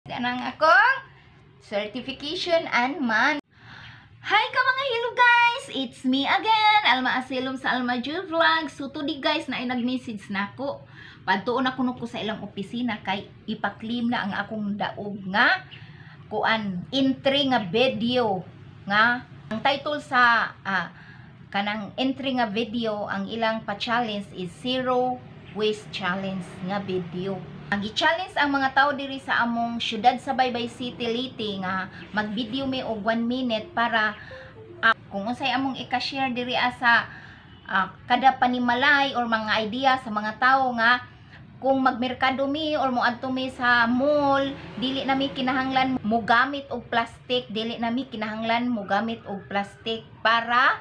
Kanang akong certification and man. Hi ka mga hilo guys! It's me again, Alma Asilom sa Alma Jewel Vlog. So today guys, na ay nag-message na ako. Padtuon ako ko sa ilang opisina kay ipa-claim na ang akong daog nga kuan entry nga video nga ang title sa kanang entry nga video, ang ilang pa-challenge is Zero Waste Challenge nga video. Ang gi-challenge ang mga tao diri sa among syudad sa Baybay City, Leyte nga mag-video mi og 1 minute para kung unsay among ika-share diri sa kada panimalay or mga idea sa mga tao nga kung magmerkado mi or moadto mi sa mall, dili na mi kinahanglan mogamit og plastic, dili na mi kinahanglan mogamit og plastic para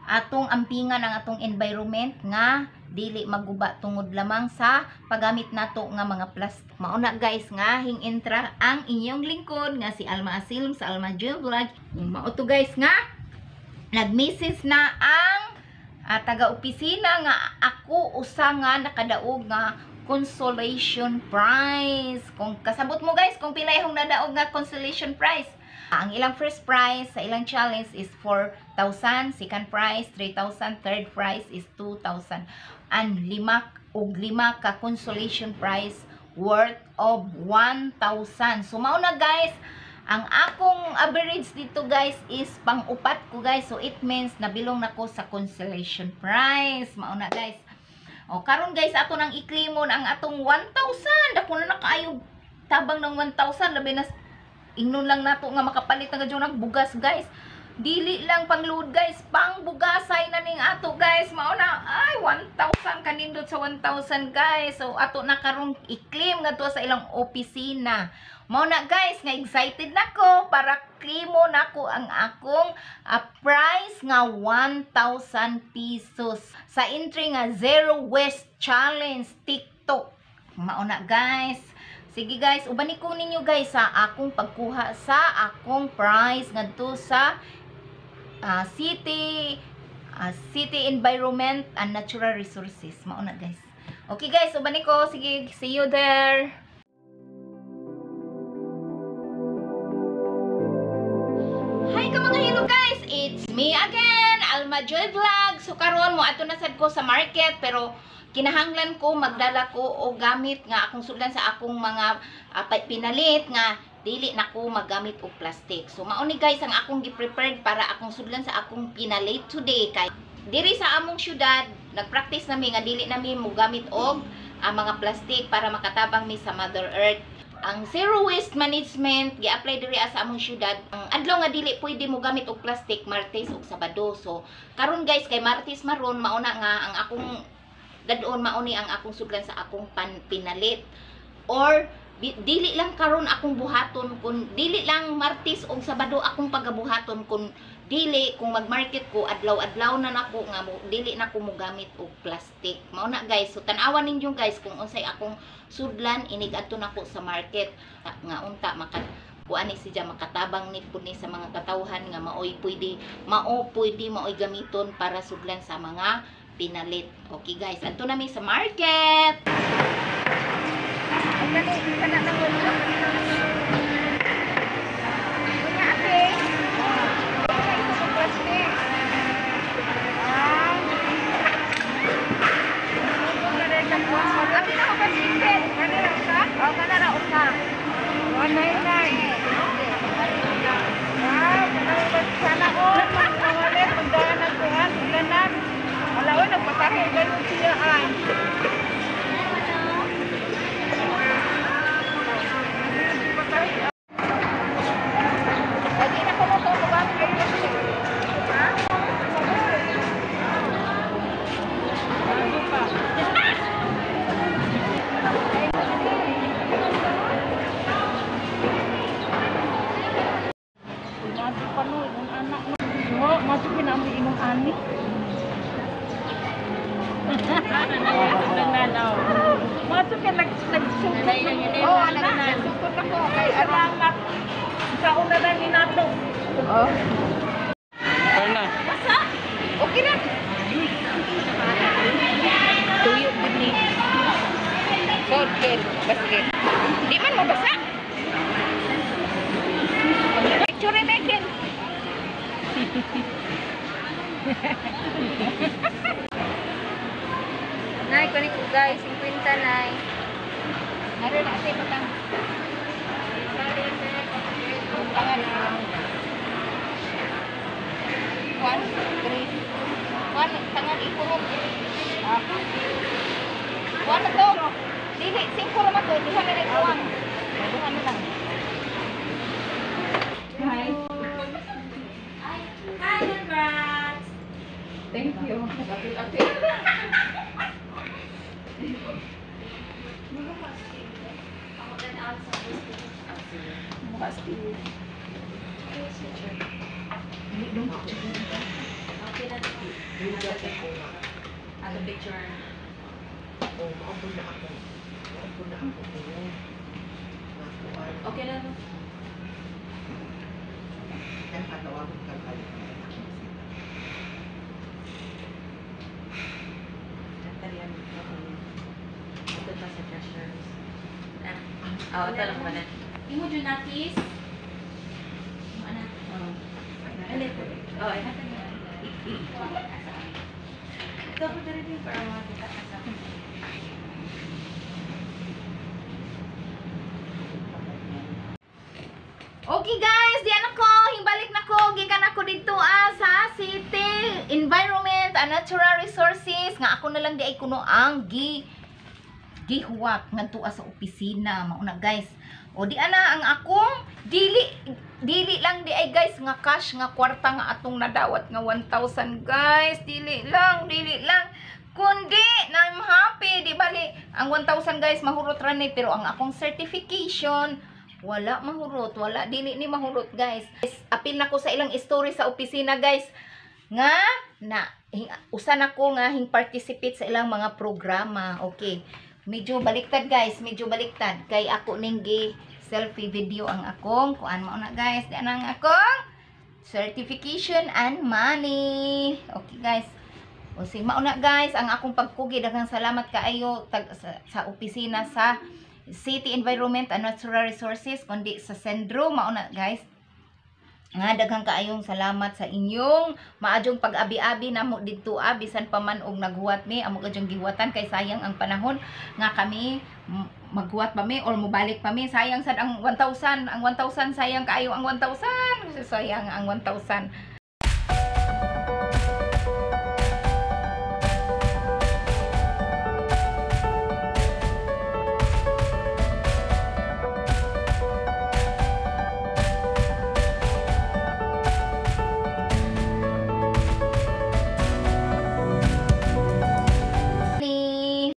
atong ampingan ang atong environment nga dili maguba tungod lamang sa paggamit nato nga mga plastic. Mauna guys nga hing intra ang inyong lingkod nga si Alma Asilm sa Alma Jewel Vlog. Mao to guys nga nag-message na ang taga-opisina nga ako usa nga nakadaog nga consolation prize. Kung kasabot mo guys kung pila ihong nadaog nga consolation prize. Ang ilang first prize sa ilang challenge is 4,000, second prize 3,000, third prize is 2,000. And lima og lima ka consolation prize worth of 1,000. So mao na guys, ang akong average dito guys is pang-upat ko guys. So it means nabilong na ko sa consolation prize. Mao na guys. O karon guys, ato nang i-claimon ang atong 1,000. Dako na nakaayog tabang ng 1,000, labi na ingnon lang nato nga makapalit na gadyo ng bugas guys. Dili lang pangluod guys, pang bugasay na ning ato guys. Mao na ay 1,000, kanindot sa 1,000 guys. So ato na karon i-claim ngadto sa ilang opisina. Mao na guys nga excited na ko para claimon nako ang akong prize nga 1,000 pesos sa entry nga Zero Waste Challenge TikTok. Mao na guys. Sige guys, ubani ko ninyo guys sa akong pagkuha sa akong prize ngadto sa City Environment and Natural Resources. Mao na guys. Okay guys, ubani ko. Sige, see you there. Hi ka mga hilo guys! It's me again, Alma Joy Vlog. So karon mo ato na sad ko sa market, pero kinahanglan ko magdala ko og gamit nga akong sudlan sa akong mga pinalit nga dili na ko maggamit og plastic. So mao ni guys ang akong gi-prepared para akong sudlan sa akong pinalit today kay diri sa among syudad nagpractice nami nga dili nami mogamit og mga plastic para makatabang mi sa Mother Earth. Ang zero waste management gi-apply diri sa among syudad. Ang adlaw nga dili pwede mo gamit og plastic, Martes ug Sabado. So karon guys kay Martes maron, mauna nga ang akong dadon, mao ni ang akong sudlan sa akong pinalit. Or dili lang karon akong buhaton, kun dili lang Martes ug Sabado akong pagabuhaton, kun dili kung magmarket ko adlaw-adlaw na nako nga mo, dili na ko mogamit og plastic. Mao na guys. So tan-awan ninyo guys kung unsay akong sudlan inig adto nako sa market nga unta maka kuan ni siya makatabang ni pud ni sa mga katawhan nga maoy pwede mao pwede maoy gamiton para sudlan sa mga pinalit. Okay guys, adto na mi sa market. Kana nang wala. Unya ate. Unya ito sa plastic. Ah. Ate na ko basket. Kana ra usa? Oh, kana ra usa. 199. Ah, kana ba sana ko mangalit magdala ng kuan, sudlanan. Wala oy, nagpatahi gayon siya ay. Patahi. Lagi na ko mo to mogamit og plastic. Ha? Bago pa. Maju pa no, imong anak no. Mo, maju pinami imong ani. Maju ka nagsukot. Oh, nagsukot ako kay ano. Salamat. Sa una na ni nato. Oh. Carla. Basa. Okay na. Tuyo gud ni. So, basket. Di man mabasa. Dugay, 50 na. Naroon na ate patang. Tangan. One, three. One, tangan ipurok. Ah. One na to. Dili, singko naman to. Duha na lang kuwang. Duha na lang. Hi. Hi, congrats! Thank you. Bukas Okay na. Ano picture? Oh, maampo na ako. Maampo na ako. Oo. Nakuan. Okay na, no? Kaya patawagon ka balik. Ito pa sa treasures. Ah, oh, ito lang pala. Imo Junakis? Ano? Oh, ay natin na. Ito po dito para makita ka sa Okay guys, diyan ako, himbalik na ko, gikan ako dito sa City Environment and Natural Resources nga ako na lang di ay kuno ang gihuwat ngadto sa opisina mauna, guys. O di ana ang akong dili dili lang di ay, guys, nga cash nga kwarta nga atong nadawat nga 1,000, guys, dili lang, dili lang kundi na I'm happy. Di bali ang 1,000, guys, mahurot ra ni, pero ang akong certification wala mahurot, wala, dili ni mahurot, guys. Apil na ko sa ilang story sa opisina, guys, nga na usa na ko nga hing participate sa ilang mga programa. Okay. Medyo baliktad, guys, medyo baliktad kay ako ning gi selfie video ang akong kuan. Mao na, guys, di ang akong certification and money. Okay, guys. O sige, mao na, guys, ang akong pagkugi. Daghang salamat kaayo sa opisina sa City Environment and Natural Resources kundi sa Sendro. Mao na, guys, nga daghang kaayong salamat sa inyong maadyong pag-abi-abi namo didto bisan pa man og naghuwat mi, amo kadyong gihuwatan kay sayang ang panahon nga kami maghuwat pa mi or mobalik pa mi. Sayang sad ang 1,000, ang 1,000, sayang kaayo ang 1,000, sayang ang 1,000.